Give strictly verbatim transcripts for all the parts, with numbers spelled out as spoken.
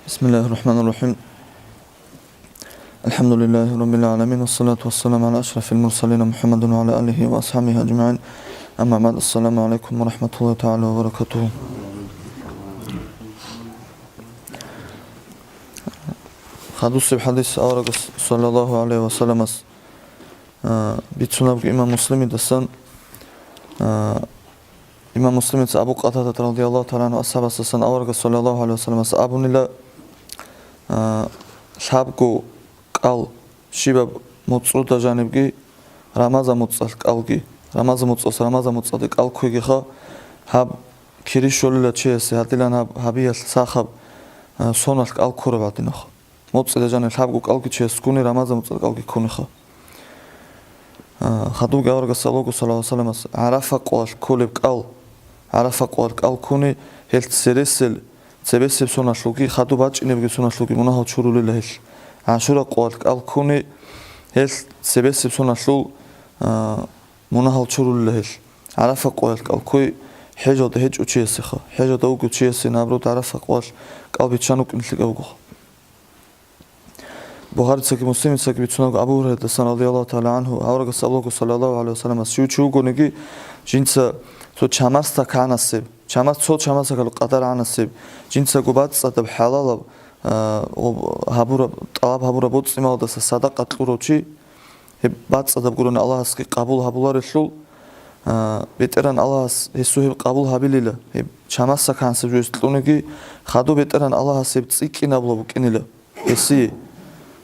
بسم الله الرحمن الرحيم. الحمد لله رب العالمين، والصلاة والسلام على أشرف المرسلين محمد وعلى آله وأصحابه أجمعين. أما بعد، السلام عليكم ورحمة الله تعالى وبركاته. Хадусеб хадис аварагас саллаллагьу гӀалайгьи вассаламас, а, бицунеб имам Муслимидасан, а, имам Муслимица Абу Къатадат радияллагьу тагӀала гӀангьу асхӀабасдасан аварагас саллаллагьу гӀалайгьи вассаламас абунила, а, лъабго кӀал щибаб моцӀрода жанибги, рамаза моцӀалъ кӀалги, рамаза моцӀалъ рамаза моцӀалде кӀал кквегиха, гьаб кири щолила чиясе гьадилан гьаб гьабиялъ сахаб, а, соналъ кӀал ккураб гӀадинах. МоцӀида жаниб лъабго кӀалги чияс ккуни, рамаза моцӀалъ кӀалги ккуниха. А, хадубги аварагас саллаллагьу гӀалайгьи вассаламас ГӀарафа къоялъ кколеб кӀал, ГӀарафа къоялъ кӀал ккуни, гьелъ цересел цебесеб соналъулги, хадуб бачӀинебги соналъулги мунагьал чурулила гьелъ. ГӀашура къоялъ кӀал ккуни, гьелъ цебесеб соналъул, а, мунагьал чурулила гьелъ. ГӀарафа къоялъ кӀал ккуй хӀежалда гьечӀо чиясеха. ХӀежалда вуго чиясе, наоборот, ГӀарафа къоялъ кӀал биччан вукӀин лъикӀав вугоха. Бухарицаги Муслимицаги бицунабго Абу Гьурайрадасан радияллагьу тагӀала гӀангьу, аварагас абулаго саллаллагьу гӀалайгьи вассаламас, щив чи вугониги, жинца цо чамасдакагӀанасеб, чамас-, цо чамасдакал къадаргӀанасеб, жинцаго бацӀцӀадаб хӀалалаб, а, ва гьабураб, тӀалаб гьабураб боцӀи-малдаса садакъа кьурав чи, гьеб бацӀцӀадаб гурони Аллагьасги къабул гьабуларелъул, а, БетӀергьан Аллагьас гьесул гьеб къабул гьабилила, гьеб чамасдакагӀанасеб жо гьес кьуниги, хадуб БетӀергьан Аллагьас гьеб цӀикӀкӀинабулаб букӀинила. Гьесие,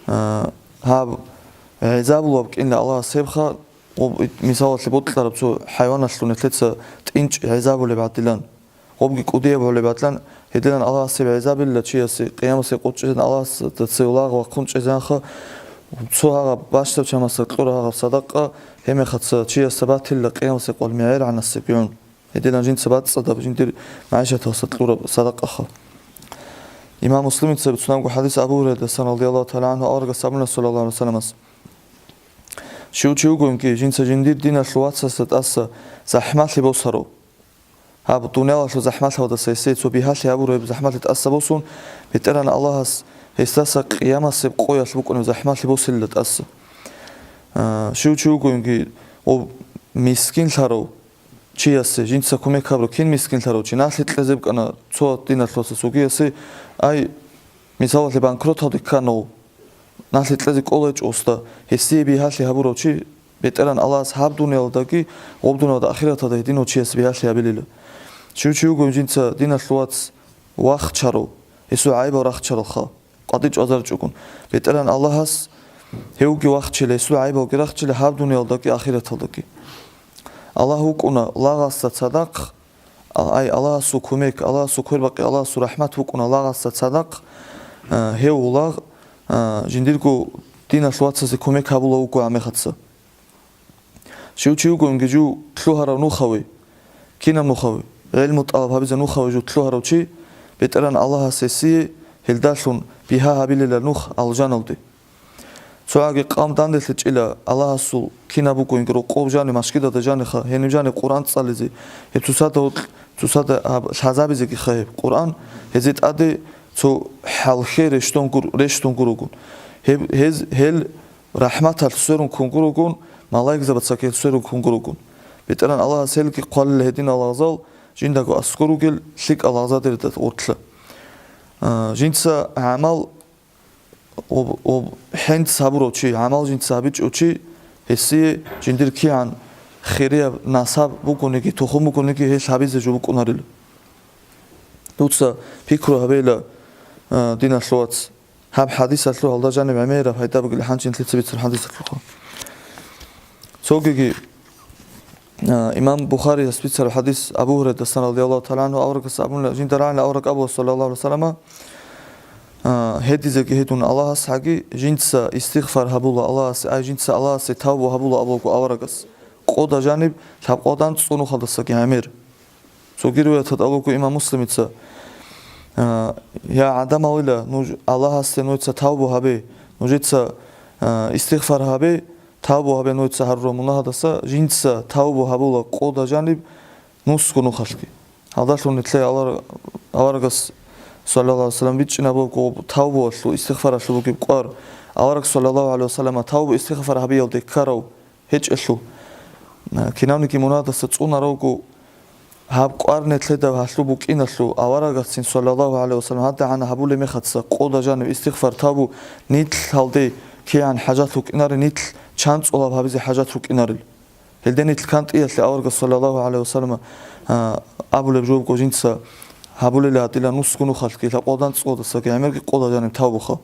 а, гьаб гӀезабулаб букӀинила Аллагьас гьебха, гъоб-, мисалалъе бокьараб цо хӀайваналъул нилъеца тӀинчӀ гӀезабулеб гӀадилан, гъобги кӀудияб гьулеб гӀадилан, гьединан Аллагьас гьеб гӀезабилила чиясе, къиямасеб къо чӀезан Аллагьасда цеве лагъ вахъун чӀезанха, цо гьагъаб бащдаб чамасда кьура гьагъаб садакъа, гьебмехаца чиясда батилла къиямасеб къоялъ мегӀергӀанасеб гӀун. Гьединан жинца бацӀцӀадаб жиндир магӀишаталдаса кьураб садакъаха. Имам Муслимица бицунабго хадис Абу Гьурайрадасан радияллагьу тагӀала гӀангьу аварагас абуна саллаллагьу гӀалайгьи вассаламас, щив чи вугониги, жинца жиндир диналъул вацасда тӀаса захӀмалъи босарав. Гьаб дуниялалъул захӀмалъалдаса гьесие цо бигьалъи гьабураб захӀмалъи тӀаса босун, БетӀергьан Аллагьас гьесдаса къиямасеб къоялъ букӀунеб захӀмалъи босилила тӀаса. А, щив чи вугониги, ва мискинлъарав, чиясе жинца кумек гьабурав, кин мискинлъарав чи, налъи кьезе букӀана цо диналъул вацас вугиясе, ай, мисалалъе, банкроталде кканав, налъи кьезе кӀолайчӀосда, гьесие бигьалъи гьабурав чи, БетӀергьан Аллагьас гьаб дуниялалдаги, гъоб дуниялалда ахираталда гьединав чиясе бигьалъи гьабилила. Щив чи вуго жинца диналъул вац вахчарав, гьесул гӀайбал рахчаралха, къватӀир чӀвазарчӀогун. БетӀергьан Аллагьас гьевги вахчила, гьесул гӀайбалги рахчила гьаб дуниялалдаги ахираталдаги. Аллагь вукӀуна лагъасда цадахъ, а-, ай, Аллагьасул кумек, Аллагьасул квербакъи, Аллагьасул рахӀмат вукӀуна лагъасда цадахъ, а, гьев лагъ, а, жиндирго диналъул вацасе кумек гьабула вуго гӀамехаца. Щив чи вугониги жив лъугьарав нухаве, кинаб нухаве, гӀелму тӀалаб гьабизе нухаве жив лъугьарав чи, БетӀергьан Аллагьас гьесие гьелдалъун бигьа гьабилила нух алжаналде. ЦогӀаги къавм данделъичӀила Аллагьасул кинаб бугониги рокъов жаниб, машгидалда жаниха, гьениб жаниб Къуръан цӀализе, гьеб цоцазда гьоркь-, цоцазда гьаб лъазабизегиха гьеб Къуръан, гьезие тӀаде цо хӀалхье рещтӀун гур-, рещтӀун гурогун. Гьеб, гьез, гьел рахӀматалъ сверун ккун гурогун, малаикзабацаги гьел сверун ккун гурогун. БетӀергьан Аллагьас гьелги хъвалила гьединал лагъзал, жиндаго аскӀор ругел лъикӀал лагъзадерда гъоркьа. А, жинца гӀамал об-, об-, хӀинц гьабурав чи, гӀамал жинца гьабичӀев чи, гьесие жиндир кигӀан хирияб насаб бугониги, тухум бугониги, гьелъ гьабизе жо букӀунарила. Дуца пикру гьабейла, а, диналъул вац, гьаб хадисалъул гьалда жаниб гӀемераб пайда бугила гьанже нилъеца бицун хадисалъулха. Цогиги, а, имам Бухарияс бицараб хадис Абу Гьурайрадасан радияллагьу тагӀала гӀангьу аварагас абуна, жинда рагӀана авараг абула саллаллагьу гӀалайгьи вассалама, а, гьедизеги гьедун Аллагьас гьаги, жинца истигъфар гьабула Аллагьасе, ай, жинца Аллагьасе тавбу гьабула абулаго аварагас, къода жаниб лъабкъоялда анцӀго нухалдасаги гӀемер. Цоги риваяталда абулаго имам Муслимица, а, я гӀадамалила, нуж Аллагьасде нуца тавбу гьабе, нужеца, а, истигъфар гьабе, тавбу гьабе нуца гьарурал мунагьалдаса, жинца тавбу гьабула къода жаниб нусго нухалъги. Гьалдалъун нилъее авар-, аварагас саллаллагьу гӀалайгьи вассалам, бичӀчӀинаб буго тавбуялъул, истигъфаралъул бугеб кӀвар. Авараг, саллаллагьу гӀалайгьи вассалама, тавбу-истигъфар гьабиялде ккарав гьечӀелъул, кинавниги мунадаса цӀунаравго, гьаб кӀвар нилъеда гьалъуб букӀиналъул, аварагасцин, саллаллагьу гӀалайгьи вассалам, гьадагӀана гьабулеб мехаца, къода жаниб истигъфар тавбу нилъ гьалде кигӀан хӀажат рукӀинаре, нилъ чан цӀолаб гьабизе хӀажат рукӀинарел. Гьелде нилъ кантӀиялъе аварагас, саллаллагьу гӀалайгьи вассалама, а, абулеб жо буго, жинца гьабулел гьатӀила нусго нухалъги, лъабкъоялда анцӀгоялдасаги гӀемерги къода жаниб тавбуха.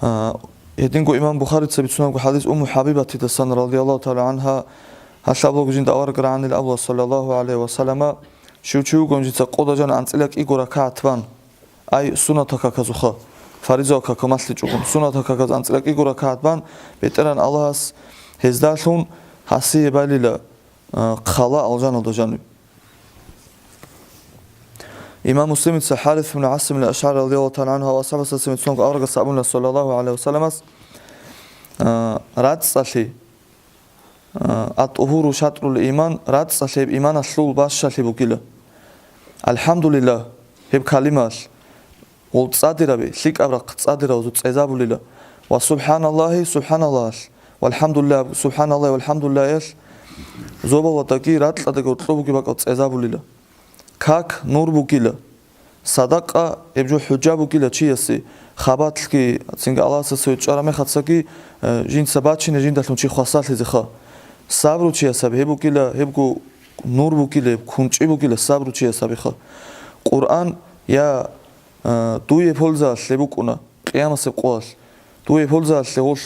А, гьединго имам Бухарица бицунеб буго хӀадис Умму ХӀабибатидасан, радияллагьу тагӀала гӀангьа, гьалъ абулаго жинда авараг рагӀанил абула, саллаллагьу гӀалайгьи вассалама, щив чи вугони жинца къода жаниб анцӀила кӀиго ракагӀат бан, ай, суннатал каказухъа, фаризал кака малъичӀого, суннатал каказ анцӀила кӀиго ракагӀат бан, БетӀергьан Аллагьас гьездалъун гьасие балила, а, хъала алжаналда жаниб. Имам Муслимица ХӀарис ибн ГӀасим ал-АшгӀари радияллагьу тагӀала гӀангьу ва асхӀабасдасан бицунго аварагас абуна, саллаллагьу гӀалайгьи вассаламас, а, рацӀцӀалъи, а, ат-тухуру шатрул иман, рацӀцӀалъи гьеб иманалъул бащалъи бугила. АлхӀамдулиллагь, гьеб калимаялъ гъол цӀадираби, лъикӀаб рахъ цӀадиравазул цӀезабулила, ва субхӀаналлагьи, субхӀаналлагьалъ, валхӀамдулиллагь, субхӀаналлагьи валхӀамдулиллагьиялъ зобалдаги ракьалдаги гьоркьоб бугеб бакӀал цӀезабулила. Как нур бугила, садакъа гьеб жо хӀужа бугила чиясе, хабалъги, цинги Аллагьасда цеве чӀараб мехацаги, э, жинца бачине жиндалъун чи хвасарлъизеха. Сабру чиясаби гьеб бугила, гьебго нур бугила, гьеб кунчӀи бугила сабру чиясабиха. Къуръан я, э, дуе пользаялъе букӀуна къиямасеб къоялъ. Дуе пользаялъе гъолъ,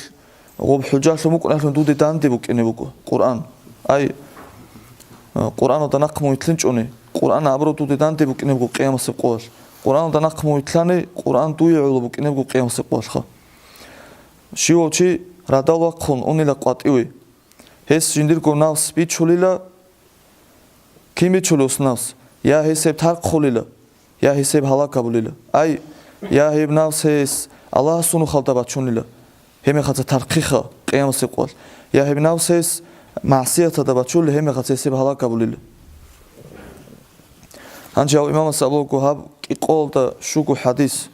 гъоб хӀужалъун букӀуналъун дуде данде букӀине буго Къуръан. Ай, э, Къуръаналда нахъ мун вилълъинчӀони, Къуръан абураб дуде данде букӀине буго къиямасеб къоялъ. Къуръаналда нахъ мун вилълъани, Къуръан дуе гӀоло букӀине буго къиямасеб къоялъха. Щивав чи радал вахъун унила къватӀиве. Гьес жиндирго нафс бичулила, кин бичулев нафс? Я гьес гьеб тархъулила, я гьес гьеб гьалак гьабулила. Ай, я гьеб нафс гьес Аллагьасул нухалда бачунила, гьеб мехаца тархъиха къиямасеб къоялъ. Я гьеб нафс гьес магӀсияталда бачулила, гьеб мехаца гьес гьеб гьалак гьабулила. Гьанже гьав имамас абулаго гьаб кӀикъоялда щуго хӀадис,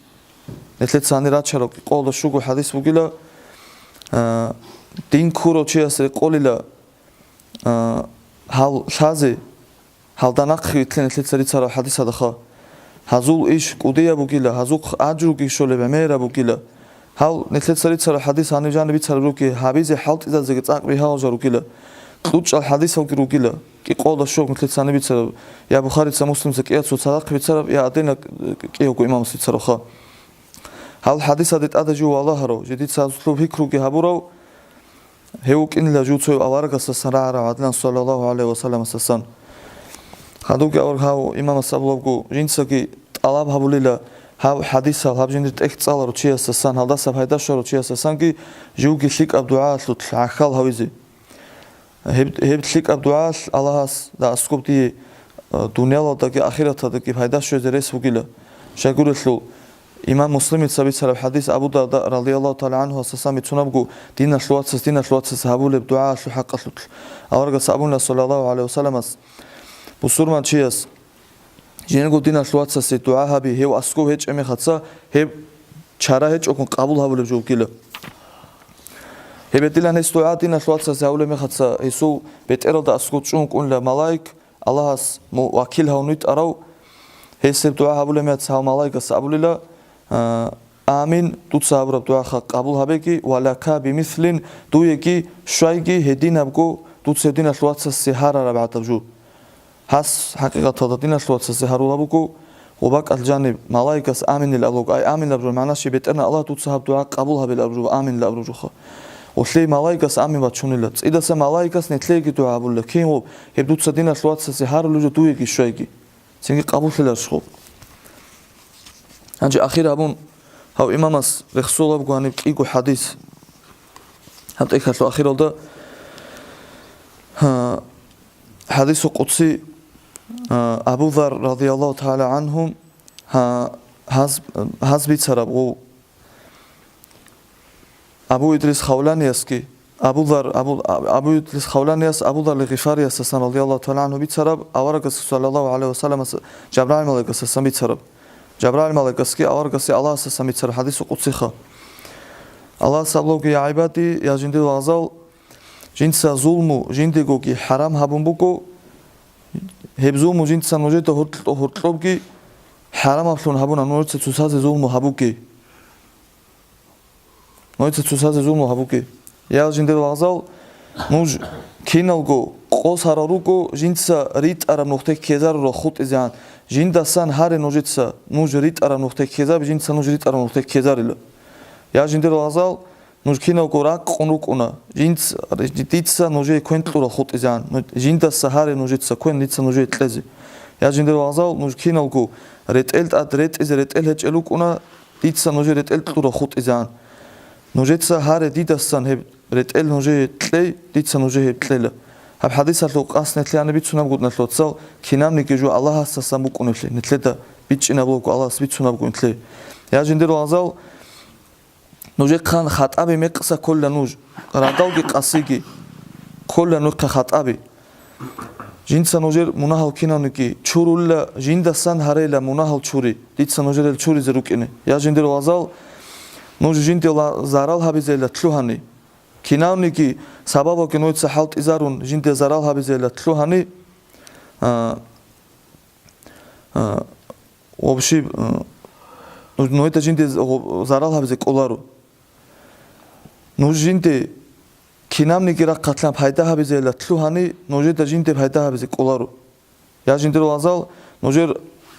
нилъеца гьанир рачарал кӀикъоялда щуго хӀадис бугила, а, дин ккурав чияс рекъолила, а, гьал лъазе, гьалда нахъе вилълъин нилъеца рицарал хӀадисалдаха. Гьазул иш кӀудияб бугила, гьазухъ ажруги щолеб гӀемераб бугила. Гьал нилъеца рицарал хӀадис гьаниб жаниб бицараб руги, гьабизе хӀалтӀизазеги цӀакъ бигьалал жал ругила. КьучӀал хӀадисалги ругила, кӀикъоялда щуго нилъеца гьаниб бицараб, я Бухарица, Муслимца кӀияцул цадахъ бицараб, я гьадинаб кӀиявго имамас бицаравха. Гьал хӀадисалде тӀаде жив валагьарав, жидеца гьазулъул пикруги гьабурав, гьев вукӀинила жив цо аварагасдасан рагӀарав гӀадинан, саллаллагьу гӀалайгьи вассаламасдасан. Гьадуги авараг гьав имамас абулабго, жинцаги тӀалаб гьабулила гьав хӀадисал, гьаб жиндир тӀехь цӀаларав чиясдасан, гьалдаса пайда щварав чиясдасанги живги лъикӀаб дугӀаялъулъ гӀахьал гьавизе. Гьеб, гьеб лъикӀаб дугӀаялъ Аллагьас дагьаскоб дие, а, дуниялалдаги ахираталдаги пайда щвезе рес бугила. Щайгурелъул, имам Муслимица бицараб хӀадис, Абу Дарда, радияллагьу тагӀала гӀангьу, асасан бицунабго, диналъ вацас, диналъ вацас гьабулеб дугӀаялъул хӀакъалъулъ. Аварагас абуна, саллаллагьу гӀалайгьи вассаламас, бусурманчияс жиндирго диналъ вацасе дугӀа гьаби, гьев аскӀов гьечӀеб мехаца, гьеб чара гьечӀогун къабул гьабулеб жо бугила. Гьеб гьедилан гьес дугӀа диналъ вацасе гьабулеб мехаца, гьесул бетӀералда аскӀов чӀун вукӀунила малаик, Аллагьас му-, вакил гьавун витӀарав, гьес гьеб дугӀа гьабулеб мехаца гьав малаикас абулила, а, амин, дуца гьабураб дугӀаха къабул гьабеги, ва лака бимислин, дуеги щвайги гьединабго дуца диналъ вацасе гьарараб гӀадаб жо. Гьас, хӀакъикъаталда, диналъ вацасе гьарула буго, ва бакӀалъ жаниб малаикас аминил абулаго, ай, аминил абураб магӀна щиб, БетӀергьан Аллагь, дуца гьаб дугӀа къабул гьабил абураб, аминил абураб жоха. Гъолъие малаикас амин бачунила. ЦӀидасан малаикас нилъееги дугӀа гьабулила. Кин гъоб, гьеб дуца диналъ вацасе гьарулев жо дуеги щвайги. Цинги къабуллъиларищ гъоб. Гьанже ахир гьабун, гьав имамас рехсолабго гьаниб кӀиго хӀадис. Гьаб тӀехьалъул ахиралда, гьа, хӀадису къудси, а, Абу Зар радияллагьу тагӀала гӀангьу, гьа, гьаз, гьаз бицараб гъов. Абу Идрис Хавланиясги, Абу Зар, Абу, Абу Идлис Хавланияс Абу Зар Гъифариясасан радияллагьу тагӀала гӀангьу бицараб, аварагас саллаллагьу гӀалайгьи ва салламас Жабраил малаикасасан бицараб. Жабраил малаикасги аварагасги Аллагьасасан бицараб хӀадисул къудсиха. Аллагьас абулебги: «Я гӀибади, я жиндир лагъзал, жинца зулму жиндегоги хӀарам гьабун буго, гьеб зулму жинца нужеда гьоркьо-, гьоркьобги хӀарамаблъун гьабуна, нужеца цоцазе зулму гьабуге». Нужеца цоцазе зулму гьабуге. Я жиндир лагъзал, нуж киналго къосарал руго, жинца ритӀараб нухде ккезарурал хутӀизегӀан. Жиндасан гьаре нужеца, нуж ритӀараб нухде ккезаби, жинца нуж ритӀараб нухде ккезарила. Я жиндир лагъзал, нуж киналго ракъун рукӀуна, жинц-, дица нужее квен кьурал хутӀизегӀан. Ну, жиндаса гьаре нужеца квен, дица нужее кьезе. Я жиндир лагъзал, нуж киналго ретӀел тӀад ретӀизе ретӀел гьечӀел рукӀуна, дица нужее ретӀел кьурал хутӀизегӀан. Нужеца гьаре дидасан гьеб ретӀел нужее кьей, дица нужее гьеб кьела. Гьаб хӀадисалъул къасд нилъеда бицунеб буго, диналъул вацал, кинабниги жо Аллагьасдасан букӀунеблъи, нилъеда бичӀчӀинаб буго Аллагьас бицунеб буго нилъее. Я жиндир лагъзал, нужехъан хатӀаби мекъса ккола нуж, радалги къасиги ккола нухъе хатӀаби. Жинца нужер мунагьал кинавниги чурулла, жиндасан гьарейла мунагьал чури, дица нужерел чуризе рукӀине. Я жиндир лагъзал, нуж жинде ла-, зарал гьабизейла лъугьани. Кинавниги сабабалги нужеца хӀалтӀизарун жинде зарал гьабизейла лъугьани, а, а, вообще, а, нужеда жинде з-, гъо-, зарал гьабизе кӀоларо. Нуж жинде кинабниги рахъалъан пайда гьабизейла лъугьани, нужеда жинде пайда гьабизе кӀоларо. Я жиндир лагъзал, нужер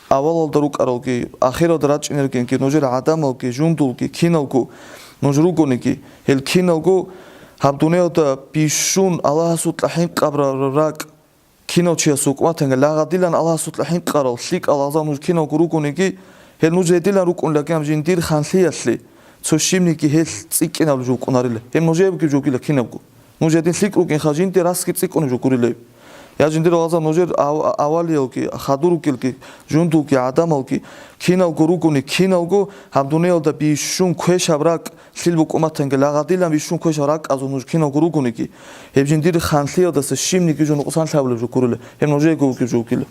авалалда рукӀаралги, ахиралда рачӀинергенги, нужер гӀадамалги, жундулги, киналго нуж ругониги, гьел киналго гьаб дуниялда бищун Аллагьасукьа хӀинкъаб ра-, ра-, ракӀ, кинав чияс вукӀматанга лагъадилан Аллагьасукьа хӀинкъарал, лъикӀал лагъзал нуж киналго ругониги, гьел нуж гьедилан рукӀунилан жиндир ханлъиялъе, цо щибниги гьелъ цӀикӀкӀинаб жо вукӀунарила. Гьеб нужее бугеб жо бугила кинабго. Нуж гьедин лъикӀ рукӀинха жинде расги цӀикӀкӀунеб жо гурила гьеб. Я жиндир лагъзал, нужер ав-, авалиялги, хадур ругелги, жундулги, гӀадамалги, киналго ругони, киналго гьаб дуниялда бищун квешаб ракӀ, лъил букӀуматанги лагъадилан бищун квешаб ракӀазул нуж киналго ругониги, гьеб жиндир ханлъиялдаса щибниги жо нукъсанлъи гьабулеб жо гурила, гьеб нужеего бугеб жо бугила.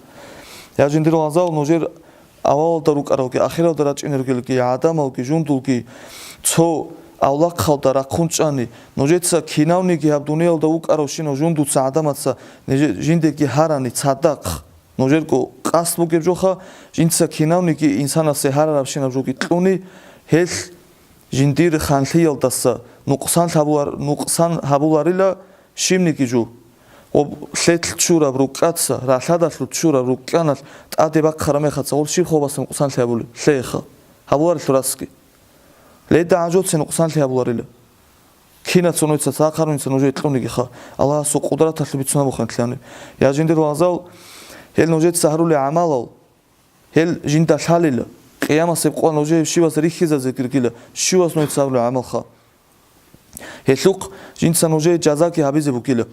Я жиндир лагъзал, нужер авалалда рукӀаралги, ахиралда рачӀинел ругелги, гӀадамалги, жундулги, цо авлахъалда рахъун чӀани, нужеца кинавниги гьаб дуниялда вукӀаравщинав жундуца, гӀадамаца ниж-, жиндеги гьарани цадахъ, нужерго къасд бугеб жоха, жинца кинавниги инсанасе гьарарабщинаб жоги кьуни, гьелъ жиндир ханлъиялдаса нукъсан гьабулар-, нукъсан гьабуларила, щибниги жо. Гъоб лъелъ чураб рукӀкӀаца, ралъадалъул чураб рукӀкӀаналъ тӀаде бахъараб мехаца, гъол щиб хобаса нукъсанлъи гьабулеб? Лъееха. Гьабуларелъул расги. Леда гӀажоце нукъсанлъи гьабуларила. Кинаца нуца цадахъ гьарунца нужее кьунигиха, Аллагьасул къудраталъул бицунабухъан лъани. Я жиндир лагъзал, гьел нужеца гьарулел гӀамалал, гьел жинда лъалила, къиямасеб къо нужее щивас рихьизазе киркила, щивас нуца гьарулел гӀамалха. Гьелъухъ жинца нужее жазаги гьабизе бугила.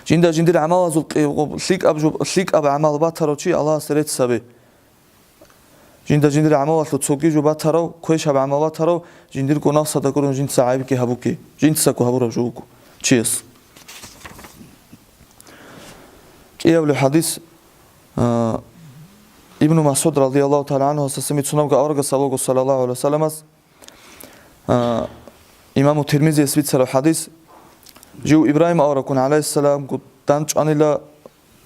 Жинда жиндир гӀамалазул къи-, лъикӀаб жо-, лъикӀаб гӀамал батарав чи Аллагьасе рецц гьабе. Жинда жиндир гӀамалалъул цоги жо батарав, квешаб гӀамал батарав, жиндирго нафсада гурун жинца гӀайибги гьабуге, жинцаго гьабураб жо буго чияс. КӀиабилеб хӀадис, а, Ибну МасгӀуд радияллагьу тагӀала гӀанхуясдасан бицунеб буго аварагас абуго, саллаллагьу гӀалайгьи ва салламас, А, имаму Тирмизияс бицараб хӀадис, жив Ибрагьим авараггун, гӀалайгьиссалам, гу-, дандчӀванила,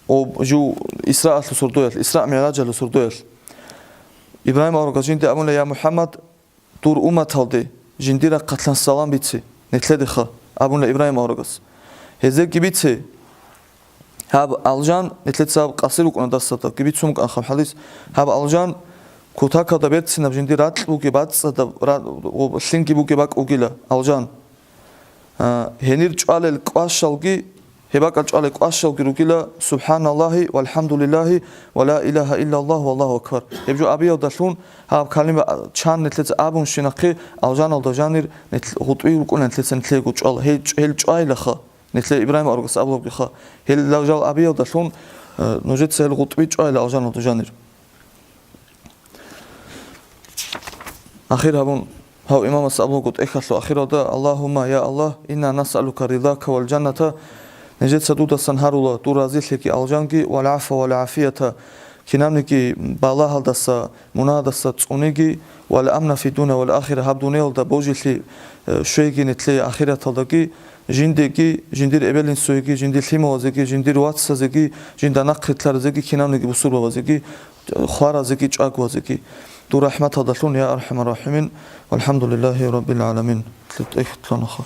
о, жив Исраалъул сордоялъ, Исра-МигӀражалъул сордоялъ. Ибрагьим аварагас жинде абуна: «Я МухӀаммад, дур умматалде жиндир рахъалъан салам бице, нилъедеха», — абуна Ибрагьим аварагас. Гьезеги бице, гьаб алжан, нилъеца гьаб къасир рукӀуна дасадаги бицун букӀанха хӀадис, гьаб алжан кутакалда берцинаб жиндир ракь бугеб бацӀцӀадаб ра-, лъинги бугеб бакӀ бугила алжан. А, гьенир чӀвалел кӀвашалги, гьеб бакӀал чӀвалел кӀвашалги ругила: «СубхӀаналлагьи валхӀамдулиллагьи ва ла илагьа иллаллагь валлагьу акбар». Гьеб жо абиялдалъун гьаб калима чан нилъеца абунщинахъе алжаналда жанир нилъ-, гъутӀби рукӀуна нилъеца нилъего чӀвал. Гьел чӀ-, гьел чӀвайлаха. Нилъее Ибрагьим аварагас абулебгиха, гьел жал абиялдалъун, э, нужеца гьел гъутӀби чӀвайила алжаналда жанир. Ахир гьабун, Гьав имамас абулаго тӀехьалъул ахиралда: «Аллагьумма, я Аллагь, инна насъалука ризака вал жанната», нижеца дудасан гьарула дур разилъиги алжанги, вал гӀафва вал гӀафията, кинабниги балагьалдаса, мунагьалдаса цӀуниги, вал амна фи дуня вал ахира, гьаб дуниялда божилъи, э, щвейги нилъее ахираталдаги, жиндеги, жиндир эбел-инсуеги, жиндир лъималазеги, жиндир вацазеги, жинда нахърилълъаразеги, кинабниги бусурбабазеги, хваразеги, чӀагвазеги. Дур рахӀматалдалъун, я архӀамар рахӀимин, валхӀамдулиллагьи раббил гӀаламин. ТӀехьлъунаха.